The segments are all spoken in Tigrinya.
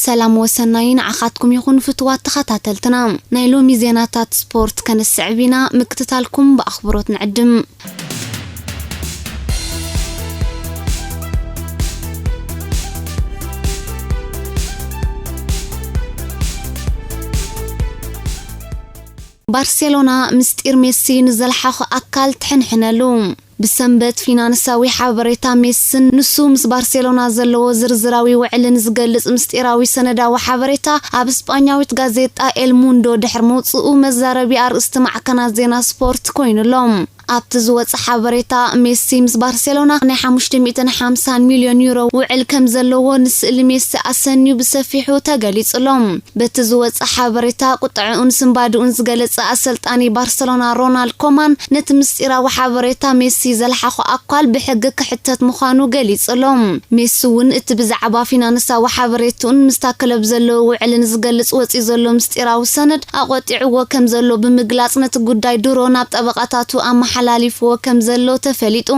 ሰላም ወሰናይ ንዓኻትኩም ይኹን ፍትዋት ተኸታተልትና። ናይ ሎሚ ዜናታት ስፖርት ከነስዕብ ኢና፣ ምክትታልኩም ብኣኽብሮት ንዕድም። ባርሴሎና ምስጢር ሜሲ ንዘልሓኹ ኣካል ትሕንሕነሉ። ብሰንበት ፊናንሳዊ ሓበሬታ ሜስን ንሱ ምስ ባርሴሎና ዘለዎ ዝርዝራዊ ውዕልን ዝገልጽ ምስጢራዊ ሰነዳዊ ሓበሬታ ኣብ ስጳኛዊት ጋዜጣ ኤል ሙንዶ ድሕሪ ምውጽኡ መዛረቢ ኣርእስቲ ማዕከናት ዜና ስፖርት ኮይኑሎም። ኣብቲ ዝወጸ ሓበሬታ፣ ሜሲ ምስ ባርሴሎና ናይ ሓሙሽተ ሚእትን ሓምሳን ሚልዮን ዩሮ ውዕል ከም ዘለዎ ንስእሊ ሜሲ ኣሰንዩ ብሰፊሑ ተገሊጹሎም። በቲ ዝወጸ ሓበሬታ፣ ቁጥዕኡን ስንባድኡን ዝገለጸ ኣሰልጣኒ ባርሰሎና ሮናልድ ኮማን፣ ነቲ ምስጢራዊ ሓበሬታ ሜሲ ዘልሓኾ ኣኳል ብሕጊ ክሕተት ምዃኑ ገሊጹሎም። ሜሲ እውን እቲ ብዛዕባ ፊናንሳዊ ሓበሬትኡን ምስታ ክለብ ዘለዎ ውዕልን ዝገልጽ ወጺኡ ዘሎ ምስጢራዊ ሰነድ ኣቖጢዕዎ ከም ዘሎ ብምግላጽ፣ ነቲ ጉዳይ ድሮ ናብ ጠበቓታቱ ኣመሓላሊፍዎ ከም ዘሎ ተፈሊጡ።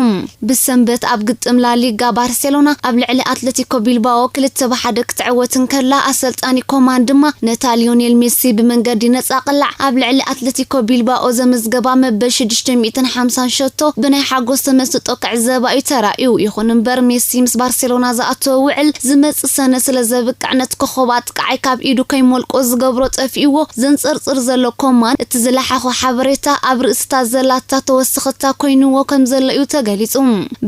ብሰንበት ኣብ ግጥም ላሊጋ፣ ባርሴሎና ኣብ ልዕሊ ኣትለቲኮ ቢልባኦ ክልተ ብ ሓደ ክትዕወት እንከላ፣ ኣሰልጣኒ ኮማን ድማ ነታ ሊዮኔል ሜሲ ብመንገዲ ነጻ ቅላዕ ኣብ ልዕሊ ኣትለቲኮ ቢልባኦ ዘመዝገባ መበል ሽዱሽተ ሚእትን ሓምሳን ሸቶ ብናይ ሓጎስ ተመስጦ ክዕዘባ እዩ ተራእዩ። ይኹን እምበር፣ ሜሲ ምስ ባርሴሎና ዝኣተወ ውዕል ዝመጽእ ሰነ ስለ ዘብቅዕ፣ ነቲ ኮኾብ ኣጥቃዓይ ካብ ኢዱ ከይሞልቆ ዝገብሮ ጠፊእዎ ዘንጸርጽር ዘሎ ኮማን፣ እቲ ዝለሓኾ ሓበሬታ ኣብ ርእስታ ዘላታ ተወሰኸታ ኮይንዎ ከም ዘሎ እዩ ተገሊጹ።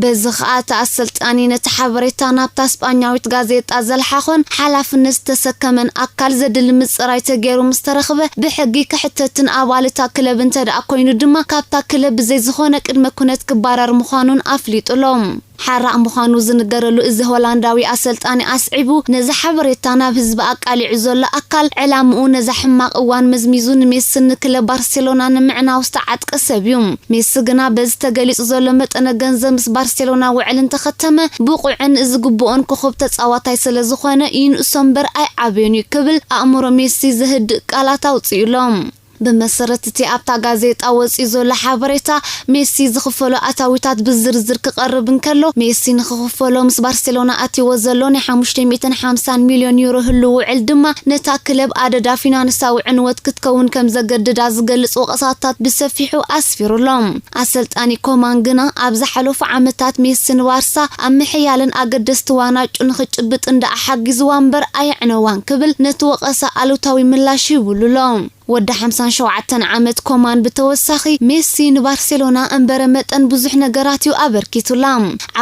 በዚ ኸኣ፣ እቲ ኣሰልጣኒ ነቲ ሓበሬታ ናብታ ስጳኛዊት ጋዜጣ ዘልሓኾን ሓላፍነት ዝተሰከመን ኣካል ዘድሊ ምጽራይ ተገይሩ ምስ ተረኽበ፣ ብሕጊ ክሕተትን ኣባል እታ ክለብ እንተ ደኣ ኮይኑ ድማ፣ ካብታ ክለብ ብዘይ ዝኾነ ቅድመ ኩነት ክባረር ምዃኑን ኣፍሊጡሎም። ሓራቕ ምዃኑ ዝንገረሉ እዚ ሆላንዳዊ ኣሰልጣኒ ኣስዒቡ፣ ነዚ ሓበሬታ ናብ ህዝቢ ኣቃሊዑ ዘሎ ኣካል፣ ዕላምኡ ነዛ ሕማቕ እዋን መዝሚዙ ንሜስን ንክለብ ባርሴሎና ንምዕናው ዝተዓጥቀ ሰብ እዩ። ሜሲ ግና በዚ ተገሊጹ ዘሎ መጠነ ገንዘብ ምስ ባርሴሎና ውዕል እንተኸተመ፣ ብቑዕን ዝግብኦን ኮኾብ ተጻዋታይ ስለ ዝኾነ፣ ይንእሶ እምበር ኣይዓብዮን እዩ ክብል ኣእምሮ ሜሲ ዘህድእ ቃላት ኣውጺኡሎም። ብመሰረት እቲ ኣብታ ጋዜጣ ወጺኡ ዘሎ ሓበሬታ፣ ሜሲ ዝኽፈሎ ኣታዊታት ብዝርዝር ክቐርብ እንከሎ፣ ሜሲ ንኽኽፈሎ ምስ ባርሴሎና ኣትይዎ ዘሎ ናይ ሓሙሽተ ሚእትን ሓምሳን ሚልዮን ዩሮ ህሉው ውዕል ድማ፣ ነታ ክለብ ኣደዳ ፊናንሳዊ ዕንወት ክትከውን ከም ዘገድዳ ዝገልጽ ወቐሳታት ብሰፊሑ ኣስፊሩሎም። ኣሰልጣኒ ኮማን ግና፣ ኣብ ዝሓለፉ ዓመታት ሜሲ ንባርሳ ኣብ ምሕያልን ኣገደስቲ ዋናጩ ንኽጭብጥ እንዳ ኣሓጊዝዋ እምበር ኣየዕነዋን ክብል ነቲ ወቐሳ ኣሉታዊ ምላሽ ሂቡሉ ኣሎ። ወዲ ሓምሳን ሸውዓተን ዓመት ኮማን ብተወሳኺ፣ ሜሲ ንባርሴሎና እምበረ መጠን ብዙሕ ነገራት እዩ ኣበርኪቱላ።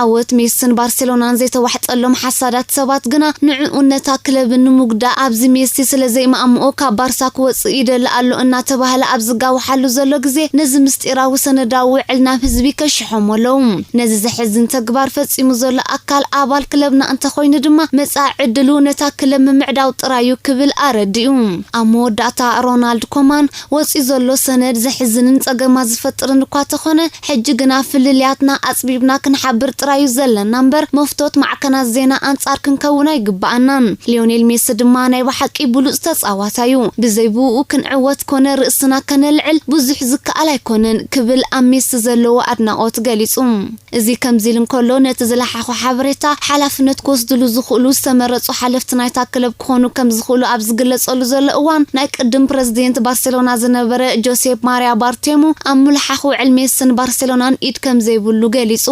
ዓወት ሜስን ባርሴሎናን ዘይተዋሕጠሎም ሓሳዳት ሰባት ግና፣ ንዕኡን ነታ ክለብን ንምጉዳእ፣ ኣብዚ ሜሲ ስለ ዘይማእምኦ ካብ ባርሳ ክወጽእ ይደሊ ኣሎ እናተባህለ ኣብ ዝጋውሓሉ ዘሎ ግዜ፣ ነዚ ምስጢራዊ ሰነዳዊ ውዕል ናብ ህዝቢ ከሽሖሞ ኣለዉ። ነዚ ዘሕዝን ተግባር ፈጺሙ ዘሎ ኣካል ኣባል ክለብና እንተኾይኑ ድማ፣ መጻኢ ዕድሉ ነታ ክለብ ምምዕዳው ጥራይ እዩ ክብል ኣረዲኡ። ኣብ መወዳእታ፣ ሮናልድ ኮማን፣ ወጺኡ ዘሎ ሰነድ ዘሕዝንን ጸገማት ዝፈጥርን እኳ ተኾነ፣ ሕጂ ግና ፍልልያትና ኣጽቢብና ክንሓብር ጥራይ እዩ ዘለና እምበር፣ መፍቶት ማዕከናት ዜና ኣንጻር ክንከውን ኣይግብኣናን። ሊዮኔል ሜሲ ድማ ናይ ብሓቂ ብሉጽ ተጻዋታይ እዩ። ብዘይ ብኡ ክንዕወት ኮነ ርእስና ከነልዕል ብዙሕ ዝከኣል ኣይኮነን ክብል ኣብ ሜሲ ዘለዎ ኣድናቖት ገሊጹ። እዚ ከምዚ ኢሉ እንከሎ፣ ነቲ ዝለሓኾ ሓበሬታ ሓላፍነት ክወስድሉ ዝኽእሉ ዝተመረጹ ሓለፍቲ ናይታ ክለብ ክኾኑ ከም ዝኽእሉ ኣብ ዝግለጸሉ ዘሎ እዋን፣ ናይ ቅድም ፕረዚደንት ባርሴሎና ዝነበረ ጆሴፕ ማርያ ባርቴሞ ኣብ ምልሓኽ ውዕል ሜስን ባርሴሎናን ኢድ ከም ዘይብሉ ገሊጹ።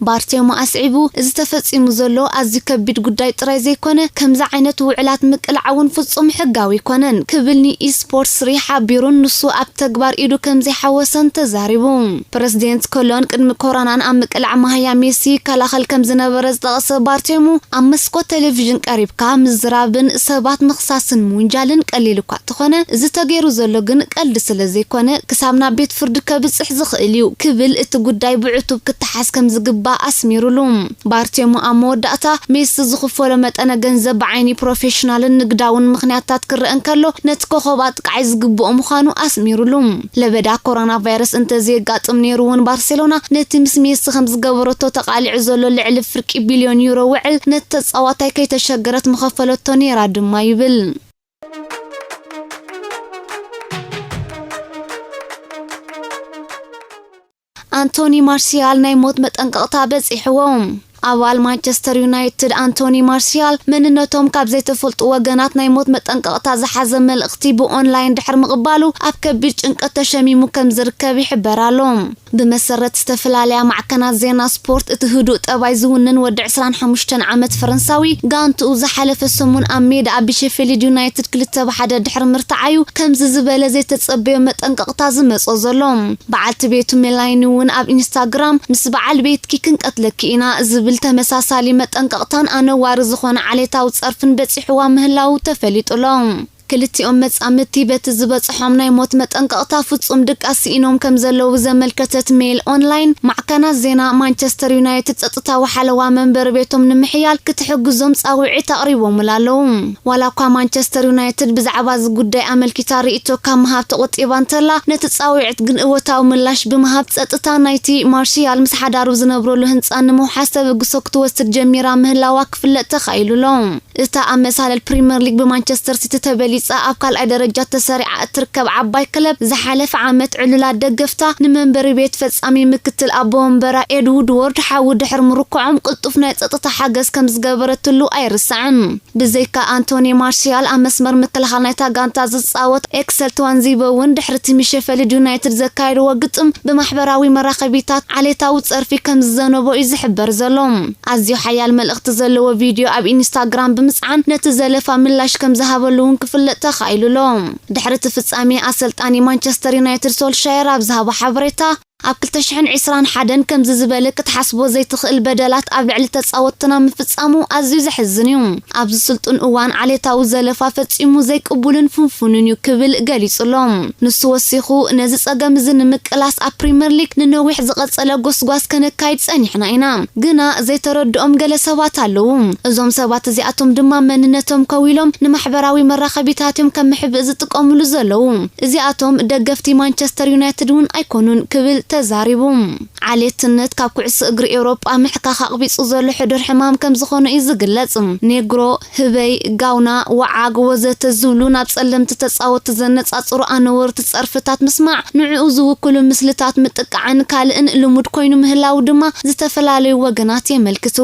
ባርቴሞ ኣስዒቡ፣ እዚ ተፈጺሙ ዘሎ ኣዝዩ ከቢድ ጉዳይ ጥራይ ዘይኮነ፣ ከምዚ ዓይነት ውዕላት ምቅላዕ እውን ፍጹም ሕጋዊ ኣይኮነን ክብል ንኢስፖርትስ ሪሓ ቢሩን ንሱ ኣብ ተግባር ኢዱ ከም ዘይሓወሰን ተዛሪቡ። ፕረዚደንት ኮሎን ቅድሚ ኮሮናን ኣብ ምቅላዕ ማህያ ሜሲ ይከላኸል ከም ዝነበረ ዝጠቐሰ ባርቴሙ፣ ኣብ መስኮት ቴሌቪዥን ቀሪብካ ምዝራብን ሰባት ምኽሳስን ምውንጃልን ቀሊል እኳ እንተኾነ፣ እዚ ተገይሩ ዘሎ ግን ቀልዲ ስለ ዘይኮነ፣ ክሳብ ናብ ቤት ፍርዲ ከብጽሕ ዝኽእል እዩ ክብል፣ እቲ ጉዳይ ብዕቱብ ክተሓዝ ከም ዝግባእ ኣስሚሩሉ። ባርቴሙ ኣብ መወዳእታ፣ ሜሲ ዝኽፈሎ መጠነ ገንዘብ ብዓይኒ ፕሮፌሽናልን ንግዳውን ምኽንያታት ክረአ እንከሎ፣ ነቲ ኮኸብ ኣጥቃዓይ ዝግብኦ ምዃኑ ኣስሚሩሉ። ለበዳ ኮሮና ቫይረስ እንተዘየጋጥም ነይሩ እውን፣ ባርሴሎና ነቲ ምስ ሜሲ ከም ዝገበረቶ ተቓሊዑ ዘሎ ልዕሊ ፍርቂ ቢልዮን ዩሮ ውዕል ነቲ ተጻዋታይ ከይተሸገረት ምኸፈለቶ ነይራ ድማ ይብል። ኣንቶኒ ማርሲያል ናይ ሞት መጠንቀቕታ በጺሕዎ። ኣባል ማንቸስተር ዩናይትድ ኣንቶኒ ማርሲያል፣ መንነቶም ካብ ዘይተፈልጡ ወገናት ናይ ሞት መጠንቀቕታ ዝሓዘ መልእኽቲ ብኦንላይን ድሕሪ ምቕባሉ፣ ኣብ ከቢድ ጭንቀት ተሸሚሙ ከም ዝርከብ ይሕበር ኣሎ። ብመሰረት ዝተፈላለያ ማዕከናት ዜና ስፖርት፣ እቲ ህዱእ ጠባይ ዝውንን ወዲ ዕስራን ሓሙሽተን ዓመት ፈረንሳዊ፣ ጋንትኡ ዝሓለፈ ሰሙን ኣብ ሜዳ ኣብ ሼፊልድ ዩናይትድ ክልተ ብ ሓደ ድሕሪ ምርትዓዩ፣ ከምዚ ዝበለ ዘይተጸበዮ መጠንቀቕታ ዝመጾ ዘሎ። በዓልቲ ቤቱ ሜላኒ እውን ኣብ ኢንስታግራም፣ "ምስ በዓል ቤትኪ ክንቀትለኪ ኢና" ዝብል ተመሳሳሊ መጠንቀቕታን ኣነዋሪ ዝኾነ ዓሌታዊ ጸርፍን በጺሕዋ ምህላዉ ተፈሊጡ ኣሎ። ክልቲኦም መጻምድቲ በቲ ዝበጽሖም ናይ ሞት መጠንቀቕታ ፍጹም ድቃስ ስኢኖም ከም ዘለዉ ዘመልከተት ሜል ኦንላይን፣ ማዕከናት ዜና ማንቸስተር ዩናይትድ ጸጥታዊ ሓለዋ መንበሪ ቤቶም ንምሕያል ክትሕግዞም ጻውዒት ኣቕሪቦምላ ኣለዉ። ዋላ እኳ ማንቸስተር ዩናይትድ ብዛዕባ እዚ ጉዳይ ኣመልኪታ ርእይቶ ካብ ምሃብ ተቖጢባ እንተላ፣ ነቲ ጻውዒት ግን እወታዊ ምላሽ ብምሃብ ጸጥታ ናይቲ ማርሲያል ምስ ሓዳሩ ዝነብረሉ ህንጻ ንምውሓስ ተበግሶ ክትወስድ ጀሚራ ምህላዋ ክፍለጥ ተኻኢሉ ኣሎ። እታ ኣብ መሳለል ፕሪምየር ሊግ ብማንቸስተር ሲቲ ተበሊጻ ኣብ ካልኣይ ደረጃ ተሰሪዓ እትርከብ ዓባይ ክለብ፣ ዝሓለፈ ዓመት ዕሉላት ደገፍታ ንመንበሪ ቤት ፈጻሚ ምክትል ኣቦ ወንበራ ኤድ ውድወርድ ሓዊ ድሕሪ ምርኮዖም ቅልጡፍ ናይ ጸጥታ ሓገዝ ከም ዝገበረትሉ ኣይርሳዕን። ብዘይካ ኣንቶኒ ማርሲያል ኣብ መስመር ምክልኻል ናይታ ጋንታ ዝጻወት ኤክሰል ትዋንዚቦ እውን ድሕሪ እቲ ምስ ሼፈልድ ዩናይትድ ዘካየድዎ ግጥም ብማሕበራዊ መራኸቢታት ዓሌታዊ ጸርፊ ከም ዝዘነቦ እዩ ዝሕበር ዘሎ። ኣዝዩ ሓያል መልእኽቲ ዘለዎ ቪድዮ ኣብ ኢንስታግራም ብምጽዓን ነቲ ዘለፋ ምላሽ ከም ዝሃበሉ እውን ክፍለጥ ተኻኢሉ ኣሎ። ድሕሪ እቲ ፍጻሜ ኣሰልጣኒ ማንቸስተር ዩናይትድ ሶልሻየር ኣብ ዝሃቦ ሓበሬታ፣ "ኣብ ክልተ ሽሕን ዕስራን ሓደን ከምዚ ዝበለ ክትሓስቦ ዘይትኽእል በደላት ኣብ ልዕሊ ተጻወትትና ምፍጻሙ ኣዝዩ ዘሕዝን እዩ። ኣብዚ ስልጡን እዋን ዓሌታዊ ዘለፋ ፈጺሙ ዘይቅቡልን ፍንፉንን እዩ" ክብል ገሊጹ ኣሎ። ንሱ ወሲኹ፣ "ነዚ ጸገም እዚ ንምቅላስ ኣብ ፕሪምየር ሊግ ንነዊሕ ዝቐጸለ ጎስጓስ ከነካይድ ጸኒሕና ኢና። ግና ዘይተረድኦም ገለ ሰባት ኣለዉ። እዞም ሰባት እዚኣቶም ድማ መንነቶም ከዊሎም ንማሕበራዊ መራኸቢታት እዮም ከም ምሕብእ ዝጥቀሙሉ ዘለዉ። እዚኣቶም ደገፍቲ ማንቸስተር ዩናይትድ እውን ኣይኮኑን" ክብል ተዛሪቡ። ዓሌትነት ካብ ኩዕሶ እግሪ ኤውሮጳ ምሕካኽ ኣቕቢጹ ዘሎ ሕዱር ሕማም ከም ዝኾነ እዩ ዝግለጽ። ኔግሮ፣ ህበይ፣ ጋውና፣ ወዓግ ወዘተ ዝብሉ ናብ ጸለምቲ ተጻወትቲ ዘነጻጽሩ ኣነወርቲ ጸርፍታት ምስማዕ፣ ንዕኡ ዝውክሉ ምስልታት ምጥቃዕን ካልእን ልሙድ ኮይኑ ምህላዉ ድማ ዝተፈላለዩ ወገናት የመልክቱ።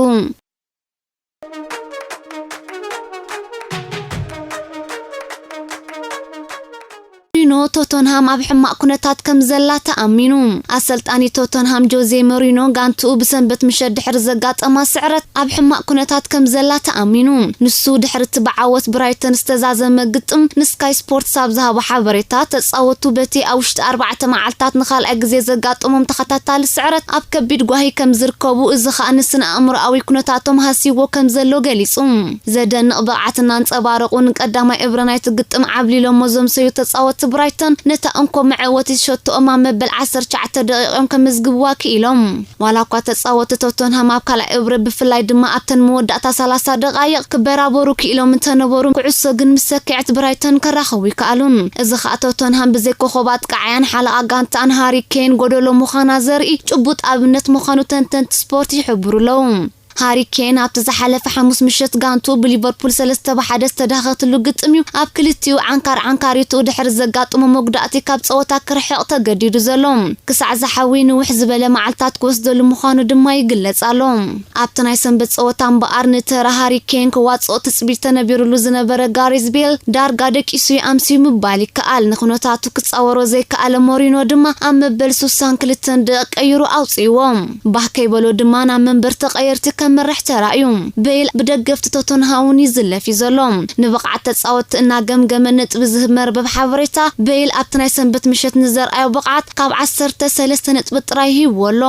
ሞሪኖ፣ ቶተንሃም ኣብ ሕማቕ ኩነታት ከም ዘላ ተኣሚኑ። ኣሰልጣኒ ቶተንሃም ጆዜ ሞሪኖ፣ ጋንትኡ ብሰንበት ምሸት ድሕሪ ዘጋጠማ ስዕረት ኣብ ሕማቕ ኩነታት ከም ዘላ ተኣሚኑ። ንሱ፣ ድሕሪ እቲ ብዓወት ብራይተን ዝተዛዘመ ግጥም፣ ንስካይ ስፖርትስ ኣብ ዝሃቦ ሓበሬታ፣ ተጻወቱ በቲ ኣብ ውሽጢ ኣርባዕተ መዓልታት ንኻልኣይ ግዜ ዘጋጠሞም ተኸታታሊ ስዕረት ኣብ ከቢድ ጓሂ ከም ዝርከቡ፣ እዚ ኸኣ ንስነ ኣእምሮኣዊ ኩነታቶም ሃስይዎ ከም ዘሎ ገሊጹ። ዘደንቕ ብቕዓት እናንጸባረቑ፣ ንቀዳማይ እብረ ናይቲ ግጥም ዓብሊሎሞ ዘምሰዩ ተጻወትቲ ብራይተን፣ ነታ እንኮ መዕወቲ ሸቶኦም ኣብ መበል ዓሰርተ ትሽዓተ ደቂቕ እዮም ከመዝግብዋ ክኢሎም። ዋላ እኳ ተጻወትቲ ቶተንሃም ኣብ ካልኣይ እብረ፣ ብፍላይ ድማ ኣብተን መወዳእታ ሰላሳ ደቓይቕ ክበራበሩ ክኢሎም እንተነበሩ፣ ኩዕሶ ግን ምስ ሰኪዐት ብራይተን ከራኸቡ ይከኣሉን። እዚ ኸኣ ቶተንሃም ብዘይ ኮኾብ ኣጥቃዓያን ሓለቓ ጋንታኣን ሃሪ ኬን ጎደሎ ምዃና ዘርኢ ጭቡጥ ኣብነት ምዃኑ ተንተንቲ ስፖርት ይሕብሩ ኣለዉ። ሃሪ ኬን ኣብቲ ዝሓለፈ ሓሙስ ምሸት ጋንቱ ብሊቨርፑል ሰለስተ ብ ሓደ ዝተዳኸትሉ ግጥም እዩ ኣብ ክልቲኡ ዓንካር ዓንካሪቱ ድሕሪ ዘጋጥሞ መጉዳእቲ ካብ ጸወታ ክርሕቕ ተገዲዱ ዘሎ። ክሳዕ ዝሓዊ ንውሕ ዝበለ መዓልታት ክወስደሉ ምዃኑ ድማ ይግለጽ ኣሎ። ኣብቲ ናይ ሰንበት ጸወታ እምበኣር ንተራ ሃሪ ኬን ክዋጽኦ ትጽቢት ተነቢሩሉ ዝነበረ ጋሪዝ ቤል ዳርጋ ደቂሱ ይኣምስዩ ምባል ይከኣል። ንኹነታቱ ክጻወሮ ዘይከኣለ ሞሪኖ ድማ ኣብ መበል ሱሳን ክልተን ደቂቕ ቀይሩ ኣውጽእዎ። ባህ ከይበሎ ድማ ናብ መንበር ተቐየርቲ ከመርሕ ተራእዩ። ቤይል ብደገፍቲ ቶተንሃም እውን ይዝለፍ እዩ ዘሎ። ንብቕዓት ተጻወትቲ እናገምገመ ነጥቢ ዝህብ መርበብ ሓበሬታ፣ ቤይል ኣብቲ ናይ ሰንበት ምሸት ንዘርኣዮ ብቕዓት ካብ ዓሰርተ ሰለስተ ነጥቢ ጥራይ ሂብዎ ኣሎ።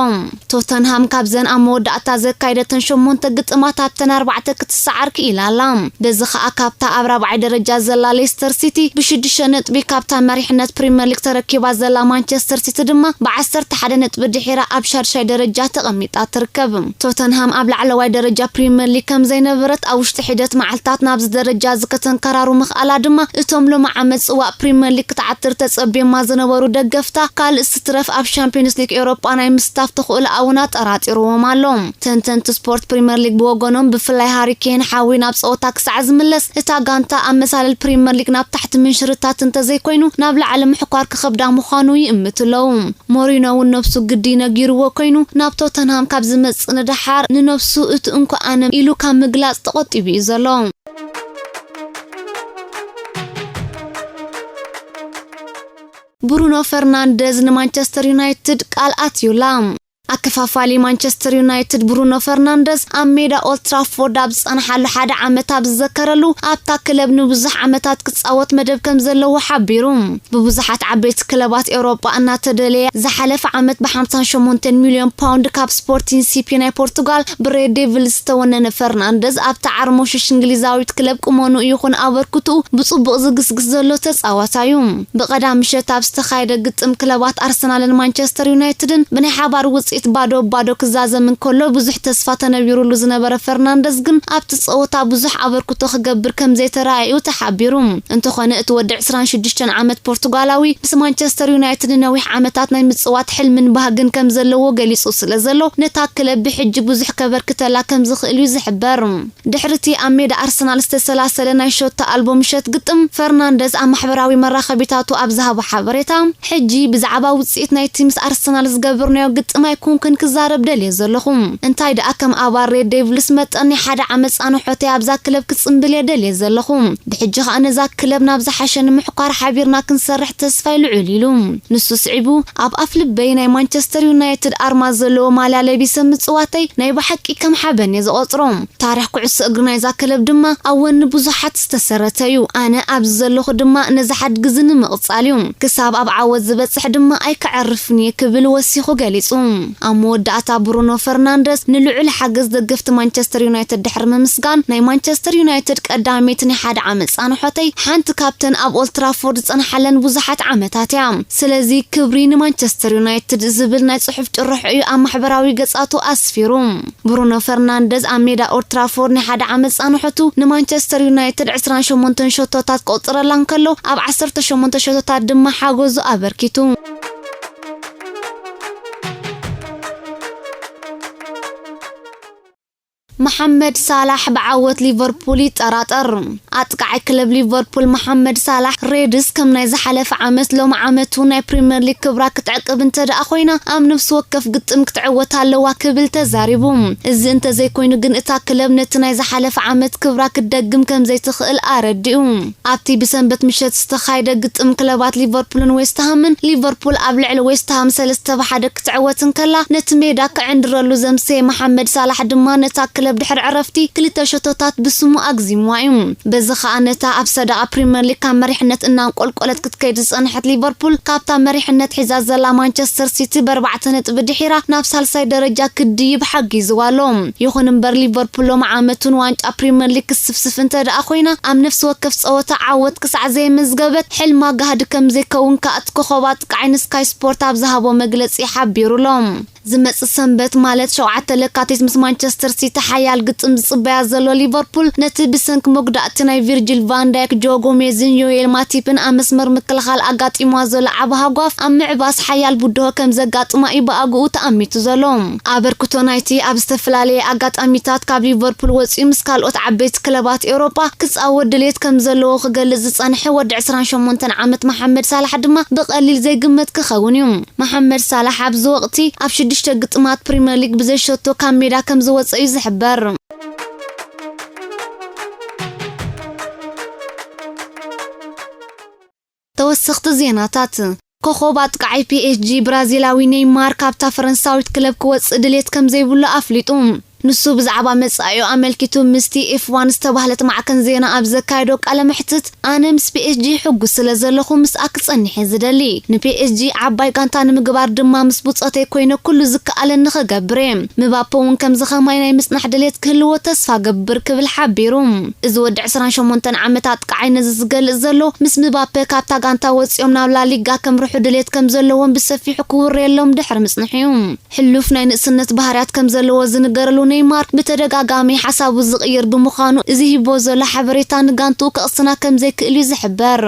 ቶተንሃም ካብዘን ኣብ መወዳእታ ዘካየደተን ሸሞንተ ግጥማት ኣብተን ኣርባዕተ ክትሰዓር ክኢላ ኣላ። በዚ ኸኣ ካብታ ኣብ ራብዓይ ደረጃ ዘላ ሌስተር ሲቲ ብሽዱሽተ ነጥቢ፣ ካብታ መሪሕነት ፕሪምየር ሊግ ተረኪባ ዘላ ማንቸስተር ሲቲ ድማ ብዓሰርተ ሓደ ነጥቢ ድሒራ ኣብ ሻድሻይ ደረጃ ተቐሚጣ ትርከብ። ቶተንሃም ኣብ ላዕለዋይ ደረጃ ፕሪምየር ሊግ ከም ዘይነበረት፣ ኣብ ውሽጢ ሒደት መዓልታት ናብዚ ደረጃ እዚ ከተንከራሩ ምኽኣላ ድማ፣ እቶም ሎሚ ዓመት ጽዋእ ፕሪምየር ሊግ ክትዓትር ተጸብዮማ ዝነበሩ ደገፍታ፣ ካልእ ስትረፍ ኣብ ሻምፒዮንስ ሊግ ኤውሮጳ ናይ ምስታፍ ተኽእሎኣ እውን ኣጠራጢርዎም ኣሎ። ተንተንቲ ስፖርት ፕሪምየር ሊግ ብወገኖም፣ ብፍላይ ሃሪ ኬን ሓዊ ናብ ጸወታ ክሳዕ ዝምለስ፣ እታ ጋንታ ኣብ መሳልል ፕሪምየር ሊግ ናብ ታሕቲ ምንሽርታት እንተዘይኮይኑ፣ ናብ ላዕሊ ምሕኳር ክኸብዳ ምዃኑ ይእምቱ ኣለዉ። ሞሪኖ እውን ነብሱ ግዲ ነጊርዎ ኮይኑ፣ ናብ ቶተንሃም ካብ ዝመጽእ ንደሓር ንነብሱ እቲ እንኳ ኣነ ኢሉ ካብ ምግላጽ ተቖጢቡ እዩ ዘሎ። ብሩኖ ፈርናንደዝ ንማንቸስተር ዩናይትድ ቃል ኣትዩላ። ኣከፋፋሊ ማንቸስተር ዩናይትድ ብሩኖ ፈርናንደዝ ኣብ ሜዳ ኦልድ ትራፎርድ ኣብ ዝጸንሓሉ ሓደ ዓመት ኣብ ዝዘከረሉ፣ ኣብታ ክለብ ንብዙሕ ዓመታት ክጻወት መደብ ከም ዘለዎ ሓቢሩ። ብብዙሓት ዓበይቲ ክለባት ኤውሮጳ እናተደለየ፣ ዝሓለፈ ዓመት ብ58 ሚልዮን ፓውንድ ካብ ስፖርቲንግ ሲፒ ናይ ፖርቱጋል ብሬድ ዴቪልስ ዝተወነነ ፈርናንደዝ፣ ኣብታ ዓርሞሽሽ እንግሊዛዊት ክለብ ቁመንኡ ይኹን ኣበርክትኡ ብጽቡቕ ዝግስግስ ዘሎ ተጻዋታይ እዩ። ብቐዳም ምሸት ኣብ ዝተኻየደ ግጥም ክለባት ኣርሰናልን ማንቸስተር ዩናይትድን ብናይ ሓባር ውጽኢት ባዶ ባዶ ክዛዘም እንከሎ፣ ብዙሕ ተስፋ ተነቢሩሉ ዝነበረ ፈርናንደዝ ግን ኣብቲ ጸወታ ብዙሕ ኣበርክቶ ክገብር ከም ዘይተራእዩ ተሓቢሩ። እንተኾነ፣ እቲ ወዲ ዕስራን ሽዱሽተን ዓመት ፖርቱጋላዊ ምስ ማንቸስተር ዩናይትድ ንነዊሕ ዓመታት ናይ ምጽዋት ሕልምን ባህግን ከም ዘለዎ ገሊጹ ስለ ዘሎ፣ ነታ ክለብ ብሕጂ ብዙሕ ከበርክተላ ከም ዝኽእል እዩ ዝሕበር። ድሕሪ እቲ ኣብ ሜዳ ኣርሰናል ዝተሰላሰለ ናይ ሾቶ ኣልቦ ምሸት ግጥም፣ ፈርናንደዝ ኣብ ማሕበራዊ መራኸቢታቱ ኣብ ዝሃቦ ሓበሬታ፣ ሕጂ ብዛዕባ ውጽኢት ናይቲ ምስ ኣርሰናል ዝገበርናዮ ግጥም ኣይኮንኩን ክዛረብ ደልየ ዘለኹ። እንታይ ደኣ፣ ከም ኣባል ሬድ ዴቪልስ መጠን፣ ናይ ሓደ ዓመት ጻንሖተይ ኣብዛ ክለብ ክጽንብል እየ ደልየ ዘለኹ። ብሕጂ ኸኣ ነዛ ክለብ ናብ ዝሓሸ ንምሕኳር ሓቢርና ክንሰርሕ ተስፋይ ልዑል ኢሉ። ንሱ ስዒቡ፣ ኣብ ኣፍ ልበይ ናይ ማንቸስተር ዩናይትድ ኣርማ ዘለዎ ማልያ ለቢሰ ምጽዋተይ ናይ ብሓቂ ከም ሓበን እየ ዝቖጽሮ። ታሪኽ ኩዕሶ እግሪ ናይዛ ክለብ ድማ ኣብ ወኒ ብዙሓት ዝተሰረተ እዩ። ኣነ ኣብዚ ዘለኹ ድማ ነዚ ሓድጊ እዚ ንምቕጻል እዩ። ክሳብ ኣብ ዓወት ዝበጽሕ ድማ ኣይከዕርፍን እየ ክብል ወሲኹ ገሊጹ። ኣብ መወዳእታ ብሩኖ ፈርናንደስ ንልዑል ሓገዝ ደገፍቲ ማንቸስተር ዩናይትድ ድሕሪ ምምስጋን፣ ናይ ማንቸስተር ዩናይትድ ቀዳመይቲ ናይ ሓደ ዓመት ጻንሖተይ ሓንቲ ካብተን ኣብ ኦልትራፎርድ ዝጸንሓለን ብዙሓት ዓመታት እያ። ስለዚ ክብሪ ንማንቸስተር ዩናይትድ ዝብል ናይ ጽሑፍ ጭርሖ እዩ ኣብ ማሕበራዊ ገጻቱ ኣስፊሩ። ብሩኖ ፈርናንደዝ ኣብ ሜዳ ኦልትራፎርድ ናይ ሓደ ዓመት ጻንሖቱ ንማንቸስተር ዩናይትድ ዕስራን ሸሞንተን ሸቶታት ቆጽረላ እንከሎ፣ ኣብ ዓሰርተ ሸሞንተ ሸቶታት ድማ ሓገዙ ኣበርኪቱ። መሓመድ ሳላሕ ብዓወት ሊቨርፑል ይጠራጠር። ኣጥቃዓይ ክለብ ሊቨርፑል መሓመድ ሳላሕ፣ ሬድስ ከም ናይ ዝሓለፈ ዓመት ሎም ዓመት እውን ናይ ፕሪምየር ሊግ ክብራ ክትዕቅብ እንተ ደኣ ኮይና፣ ኣብ ነፍሲ ወከፍ ግጥም ክትዕወት ኣለዋ ክብል ተዛሪቡ። እዚ እንተዘይኮይኑ ግን እታ ክለብ ነቲ ናይ ዝሓለፈ ዓመት ክብራ ክትደግም ከም ዘይትኽእል ኣረዲኡ። ኣብቲ ብሰንበት ምሸት ዝተኻየደ ግጥም ክለባት ሊቨርፑልን ዌስትሃምን፣ ሊቨርፑል ኣብ ልዕሊ ዌስትሃም ሰለስተ ብ ሓደ ክትዕወት እንከላ፣ ነቲ ሜዳ ክዕንድረሉ ዘምሰየ መሓመድ ሳላሕ ድማ ነታ ክለብ ድሕሪ ዕረፍቲ ክልተ ሸቶታት ብስሙ ኣግዚምዋ እዩ። በዚ ኸኣ ነታ ኣብ ሰደቓ ፕሪምየር ሊግ ካብ መሪሕነት እናንቆልቆለት ክትከይድ ዝጸንሐት ሊቨርፑል፣ ካብታ መሪሕነት ሒዛ ዘላ ማንቸስተር ሲቲ ብኣርባዕተ ነጥቢ ድሒራ ናብ ሳልሳይ ደረጃ ክድይብ ሓጊዝዋ ኣሎ። ይኹን እምበር፣ ሊቨርፑል ሎሚ ዓመት እውን ዋንጫ ፕሪምየር ሊግ ክስፍስፍ እንተ ደኣ ኮይና፣ ኣብ ነፍሲ ወከፍ ጸወታ ዓወት ክሳዕ ዘየመዝገበት፣ ሕልማ ጋህዲ ከም ዘይከውን ከኣ እቲ ኮኸብ ኣጥቃዓይ ንስካይ ስፖርት ኣብ ዝሃቦ መግለጺ ሓቢሩ ኣሎ። ዝመጽእ ሰንበት ማለት ሸውዓተ ለካቲት ምስ ማንቸስተር ሲቲ ሓያል ግጥም ዝጽበያ ዘሎ ሊቨርፑል፣ ነቲ ብሰንኪ መጉዳእቲ ናይ ቪርጂል ቫን ዳይክ፣ ጆ ጎሜዝን ዮኤል ማቲፕን ኣብ መስመር ምክልኻል ኣጋጢምዋ ዘሎ ዓቢ ሃጓፍ ኣብ ምዕባስ ሓያል ብድሆ ከም ዘጋጥማ እዩ ብኣግኡ ተኣሚቱ ዘሎ። ኣበርክቶ ናይቲ ኣብ ዝተፈላለየ ኣጋጣሚታት ካብ ሊቨርፑል ወጺኡ ምስ ካልኦት ዓበይቲ ክለባት ኤውሮጳ ክጻወት ድሌት ከም ዘለዎ ክገልጽ ዝጸንሐ ወዲ ዕስራን ሸሞንተን ዓመት መሓመድ ሳላሕ ድማ ብቐሊል ዘይግመት ክኸውን እዩ። መሓመድ ሳላሕ ኣብዚ ወቕቲ ኣብ ሽዱሽተ ግጥማት ፕሪምየር ሊግ ብዘይ ሸቶ ካብ ሜዳ ከም ዝወጸ እዩ ዝሕበር። ተወሰኽቲ ዜናታት። ኮኾብ ኣጥቃዓይ ፒ ኤስ ጂ ብራዚላዊ ኔይማር ካብታ ፈረንሳዊት ክለብ ክወጽእ ድሌት ከም ዘይብሉ ኣፍሊጡ። ንሱ ብዛዕባ መጻኢኡ ኣመልኪቱ ምስቲ ኤፍ ዋን ዝተባህለት ማዕከን ዜና ኣብ ዘካየዶ ቃለ መሕትት፣ "ኣነ ምስ ፒ ኤስ ጂ ሕጉስ ስለ ዘለኹ ምስኣ ክጸንሕ እየ ዝደሊ። ንፒ ኤስ ጂ ዓባይ ጋንታ ንምግባር ድማ ምስ ብጾተይ ኮይነ ኩሉ ዝከኣለኒ ክገብር እየ። ምባፔ እውን ከምዚ ከማይ ናይ ምጽናሕ ድሌት ክህልዎ ተስፋ ገብር" ክብል ሓቢሩ። እዚ ወዲ ዕስራን ሸሞንተን ዓመት ኣጥቃዓይ ነዚ ዝገልጽ ዘሎ፣ ምስ ምባፔ ካብታ ጋንታ ወጺኦም ናብ ላሊጋ ከምርሑ ድሌት ከም ዘለዎም ብሰፊሑ ክውረየሎም ድሕሪ ምጽንሑ እዩ። ሕሉፍ ናይ ንእስነት ባህርያት ከም ዘለዎ ዝንገረሉ ኔይማር፣ ብተደጋጋሚ ሓሳቡ ዝቕይር ብምዃኑ፣ እዚ ሂቦ ዘሎ ሓበሬታ ንጋንትኡ ከቕስና ከም ዘይክእል እዩ ዝሕበር።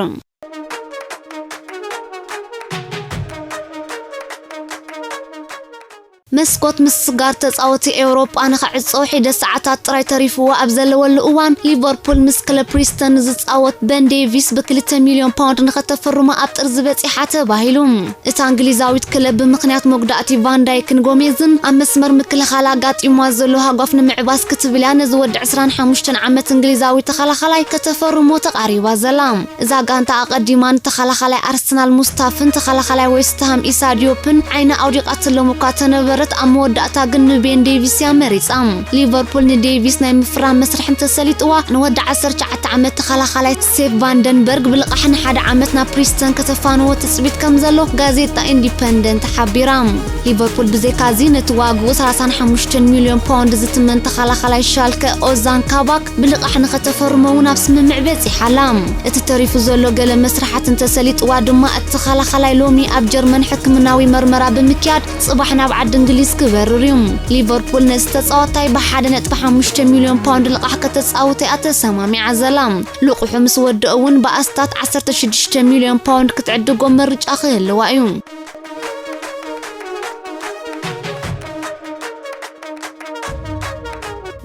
መስኮት ምስጋር ተጻወቲ ኤውሮጳ ንኽዕጾ ሒደት ሰዓታት ጥራይ ተሪፍዎ ኣብ ዘለወሉ እዋን፣ ሊቨርፑል ምስ ክለብ ፕሪስተን ንዝጻወት በን ዴቪስ ብ2 ሚልዮን ፓውንድ ንኸተፈርሞ ኣብ ጥርዚ በጺሓ ተባሂሉ። እታ እንግሊዛዊት ክለብ ብምኽንያት መጉዳእቲ ቫን ዳይክን ጎሜዝን ኣብ መስመር ምክልኻል ኣጋጢምዋ ዘሎ ሃጓፍ ንምዕባስ ክትብል እያ ነዚ ወዲ ዕስራን ሓሙሽተን ዓመት እንግሊዛዊ ተኸላኻላይ ከተፈርሞ ተቓሪባ ዘላ። እዛ ጋንታ ኣቐዲማ ንተኸላኻላይ ኣርሰናል ሙስታፍን ተኸላኻላይ ዌስትሃም ኢሳ ዲዮፕን ዓይና ኣውዲቓትሎም እኳ ተነበረት፣ ኣብ መወዳእታ ግን ንቤን ዴቪስ እያ መሪጻ። ሊቨርፑል ንዴቪስ ናይ ምፍራም መስርሕ እንተሰሊጥዋ፣ ንወዲ ዓሰርተ ትሽዓተ ዓመት ተኸላኻላይ ሴፕ ቫንደንበርግ ብልቓሕ ንሓደ ዓመት ናብ ፕሪስተን ከተፋንዎ ትጽቢት ከም ዘሎ ጋዜጣ ኢንዲፐንደንት ሓቢራ። ሊቨርፑል ብዘይካዚ ነቲ ዋግኡ ሰላሳን ሓሙሽተን ሚልዮን ፓውንድ ዝትመን ተኸላኻላይ ሻልከ ኦዛን ካባክ ብልቓሕ ንኸተፈርሞ እውን ኣብ ስምምዕ በጺሓ ኣላ። እቲ ተሪፉ ዘሎ ገለ መስርሓት እንተሰሊጥዋ ድማ፣ እቲ ተኸላኻላይ ሎሚ ኣብ ጀርመን ሕክምናዊ መርመራ ብምክያድ፣ ጽባሕ ናብ ዓዲ እንግሊዝ ክበርር እዩ። ሊቨርፑል ነዚ ተጻዋታይ ብ ሓደ ነጥቢ ሓሙሽተ ሚልዮን ፓውንድ ልቓሕ ከተጻውቶ እያ ተሰማሚዓ ዘላ። ልቑሑ ምስ ወደኦ እውን ብኣስታት ዓሰርተ ሽዱሽተ ሚልዮን ፓውንድ ክትዕድጎ ምርጫ ክህልዋ እዩ።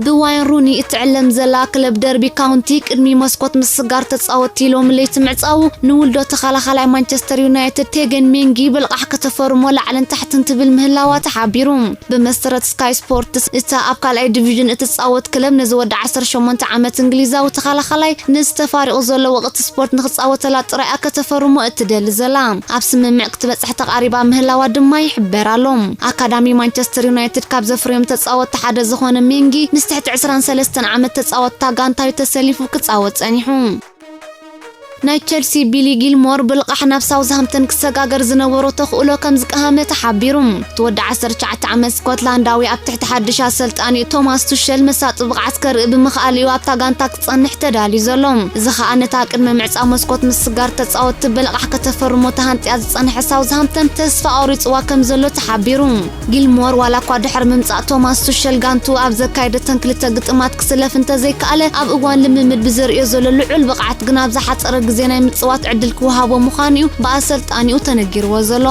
ብዋይን ሩኒ እትዕለም ዘላ ክለብ ደርቢ ካውንቲ ቅድሚ መስኮት ምስጋር ተጻወትቲ ሎሚ ለይቲ ምዕጻዉ፣ ንውልዶ ተኸላኻላይ ማንቸስተር ዩናይትድ ቴገን ሜንጊ ብልቓሕ ከተፈርሞ ላዕልን ታሕትን ትብል ምህላዋ ተሓቢሩ። ብመሰረት ስካይ ስፖርትስ፣ እታ ኣብ ካልኣይ ዲቪዥን እትጻወት ክለብ ነዚ ወዲ ዓሰርተ ሸሞንተ ዓመት እንግሊዛዊ ተኸላኻላይ ነዚ ተፋሪቑ ዘሎ ወቕቲ ስፖርት ንኽጻወተላ ጥራይ እያ ከተፈርሞ እትደሊ ዘላ። ኣብ ስምምዕ ክትበጽሕ ተቓሪባ ምህላዋ ድማ ይሕበር ኣሎ። ኣካዳሚ ማንቸስተር ዩናይትድ ካብ ዘፍርዮም ተጻወትቲ ሓደ ዝኾነ ሜንጊ፣ ምስ ትሕቲ ዕስራን ሰለስተን ዓመት ተጻወትታ ጋንታዩ ተሰሊፉ ክጻወት ጸኒሑ። ናይ ቸልሲ ቢሊ ጊልሞር ብልቓሕ ናብ ሳውዝሃምፕተን ክሰጋገር ዝነበሮ ተኽእሎ ከም ዝቀሃመ ተሓቢሩ። እቲ ወዲ ዓሰርተ ትሽዓተ ዓመት ስኮትላንዳዊ ኣብ ትሕቲ ሓድሽ ኣሰልጣኒ ቶማስ ቱሸል መሳጢ ብቕዓት ከርኢ ብምኽኣሉ እዩ ኣብታ ጋንታ ክጸንሕ ተዳልዩ ዘሎ። እዚ ኸኣ ነታ ቅድመ ምዕጻው መስኮት ምስጋር ተጻወትቲ ብልቓሕ ከተፈርሞ ተሃንጥያ ዝጸንሐ ሳውዝሃምፕተን ተስፋ ኣቑሪጽዋ ከም ዘሎ ተሓቢሩ። ጊልሞር ዋላ እኳ ድሕሪ ምምጻእ ቶማስ ቱሸል ጋንቱ ኣብ ዘካየደተን ክልተ ግጥማት ክስለፍ እንተዘይከኣለ፣ ኣብ እዋን ልምምድ ብዘርእዮ ዘሎ ልዑል ብቕዓት ግን ኣብ ዝሓጸረ ግዜ ናይ ምጽዋት ዕድል ክወሃቦ ምዃኑ እዩ ብኣሰልጣኒኡ ተነጊርዎ ዘሎ።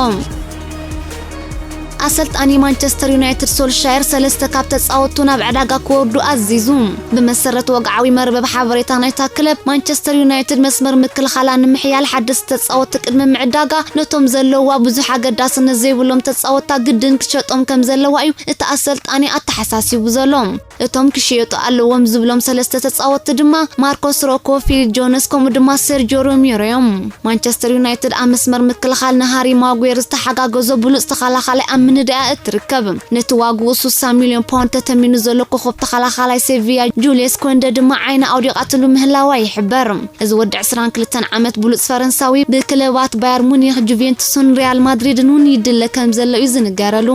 ኣሰልጣኒ ማንቸስተር ዩናይትድ ሶልሻየር ሰለስተ ካብ ተጻወቱ ናብ ዕዳጋ ክወርዱ ኣዚዙ። ብመሰረት ወግዓዊ መርበብ ሓበሬታ ናይታ ክለብ፣ ማንቸስተር ዩናይትድ መስመር ምክልኻላ ንምሕያል ሓደስቲ ተጻወትቲ ቅድሚ ምዕዳጋ፣ ነቶም ዘለዋ ብዙሕ ኣገዳስነት ዘይብሎም ተጻወትታ ግድን ክትሸጦም ከም ዘለዋ እዩ እቲ ኣሰልጣኒ ኣተሓሳሲቡ ዘሎ። እቶም ክሽየጡ ኣለዎም ዝብሎም ሰለስተ ተጻወትቲ ድማ ማርኮስ ሮኮ፣ ፊል ጆነስ ከምኡ ድማ ሴርጆ ሮሜሮ እዮም። ማንቸስተር ዩናይትድ ኣብ መስመር ምክልኻል ንሃሪ ማጉዌር ዝተሓጋገዞ ብሉጽ ተኸላኻላይ ኣብ ምንዳያ እትርከብ። ነቲ ዋግኡ ስሳ ሚልዮን ፓውንድ ተተሚኑ ዘሎ ኮኸብ ተኸላኻላይ ሴቪያ ጁልየስ ኮንደ ድማ ዓይና ኣውዲቓትሉ ምህላዋ ይሕበር። እዚ ወዲ ዕስራን ክልተን ዓመት ብሉጽ ፈረንሳዊ ብክለባት ባየር ሙኒክ፣ ጁቬንቱስን ሪያል ማድሪድን እውን ይድለ ከም ዘሎ እዩ ዝንገረሉ።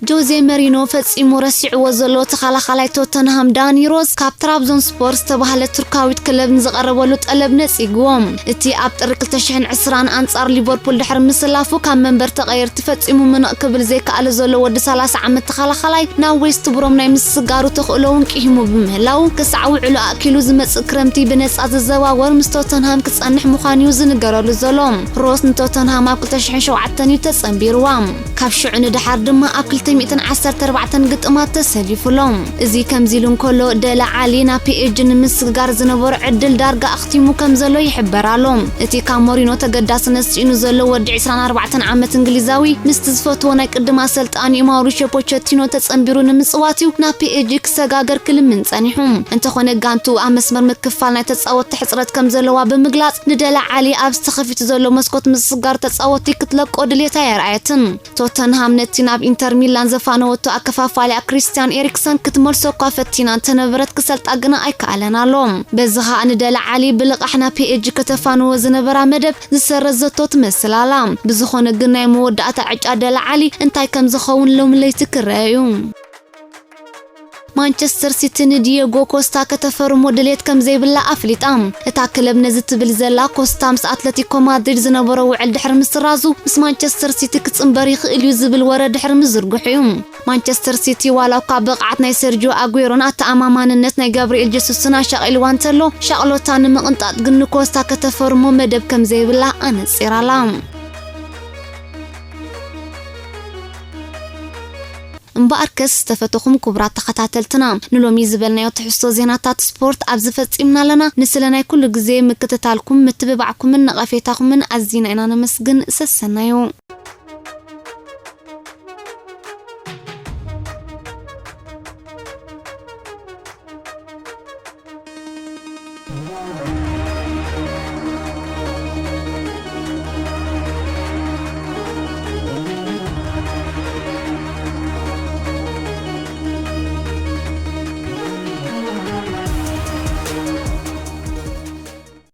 ጆዜ መሪኖ ፈጺሙ ረሲዕዎ ዘሎ ተኸላኻላይ ቶተንሃም ዳኒ ሮዝ ካብ ትራብዞን ስፖር ዝተባህለ ቱርካዊት ክለብ ንዝቐረበሉ ጠለብ ነጺግዎ። እቲ ኣብ ጥሪ ክልተ ሽሕን ዕስራን ኣንጻር ሊቨርፑል ድሕሪ ምስላፉ ካብ መንበር ተቐየርቲ ፈጺሙ ምንቕ ክብል ዘይከኣለ ዘሎ ወዲ ሰላሳ ዓመት ተኸላኻላይ ናብ ዌስት ብሮም ናይ ምስጋሩ ተኽእሎ እውን ቂሂሙ ብምህላው ክሳዕ ውዕሉ ኣእኪሉ ዝመጽእ ክረምቲ ብነጻ ዝዘዋወር ምስ ቶተንሃም ክጸንሕ ምዃኑ እዩ ዝንገረሉ ዘሎ። ሮስ ንቶተንሃም ኣብ ክልተ ሽሕን ሸውዓተን እዩ ተጸንቢርዋ። ካብ ሽዑ ንደሓር ድማ ኣብ ክልተ ሚእትን ዓሰርተ ኣርባዕተን ግጥማት ተሰሊፉ ኣሎ። እዚ ከምዚ ኢሉ እንከሎ፣ ደለ ዓሊ ናብ ፒኤስጂ ንምስግጋር ዝነበሮ ዕድል ዳርጋ ኣኽቲሙ ከም ዘሎ ይሕበር ኣሎ። እቲ ካብ ሞሪኖ ተገዳስነት ስኢኑ ዘሎ ወዲ ዕስራን ኣርባዕተን ዓመት እንግሊዛዊ፣ ምስቲ ዝፈትዎ ናይ ቅድም ኣሰልጣኒኡ ማውሪሾ ፖቸቲኖ ተጸንቢሩ ንምጽዋት እዩ ናብ ፒኤስጂ ክሰጋገር ክልምን ጸኒሑ። እንተኾነ፣ ጋንቱ ኣብ መስመር ምክፋል ናይ ተጻወትቲ ሕጽረት ከም ዘለዋ ብምግላጽ፣ ንደለ ዓሊ ኣብዚ ተኸፊቱ ዘሎ መስኮት ምስግጋር ተጻወትቲ ክትለቆ ድሌታ ኣየርኣየትን። ቶተንሃም ነቲ ናብ ኢንተር ሚላን ዘፋነወቶ ኣከፋፋሊኣ ክሪስትያን ኤሪክሰን ክትመልሶ እኳ ፈቲና እንተነበረት፣ ክሰልጣ ግና ኣይከኣለን ኣሎ። በዚ ኸኣ ንደለ ዓሊ ብልቓሕ ናብ ፒኤስጂ ከተፋንዎ ዝነበራ መደብ ዝሰረዘቶ ትመስል ኣላ። ብዝኾነ ግን ናይ መወዳእታ ዕጫ ደለ ዓሊ እንታይ ከም ዝኸውን ሎሚ ለይቲ ክረአ እዩ። ማንቸስተር ሲቲ ንዲየጎ ኮስታ ከተፈርሞ ድሌት ከም ዘይብላ ኣፍሊጣ። እታ ክለብ ነዚ ትብል ዘላ፣ ኮስታ ምስ ኣትለቲኮ ማድሪድ ዝነበሮ ውዕል ድሕሪ ምስራዙ፣ ምስ ማንቸስተር ሲቲ ክጽንበር ይኽእል እዩ ዝብል ወረ ድሕሪ ምዝርግሑ እዩ። ማንቸስተር ሲቲ ዋላ እኳ ብቕዓት ናይ ሰርጂዮ ኣጉዌሮን ኣተኣማማንነት ናይ ጋብሪኤል ጀሱስን ኣሻቒልዋ እንተሎ፣ ሻቕሎታ ንምቕንጣጥ ግን ንኮስታ ከተፈርሞ መደብ ከም ዘይብላ ኣነጺራላ። እምበኣርከስ ዝተፈተኹም ክቡራት ተኸታተልትና፣ ንሎሚ ዝበልናዮ ትሕዝቶ ዜናታት ስፖርት ኣብዚ ፈጺምና ኣለና። ንስለ ናይ ኩሉ ግዜ ምክትታልኩም፣ ምትብባዕኩምን ነቐፌታኹምን ኣዚና ኢና ነመስግን። ሰሰናዩ።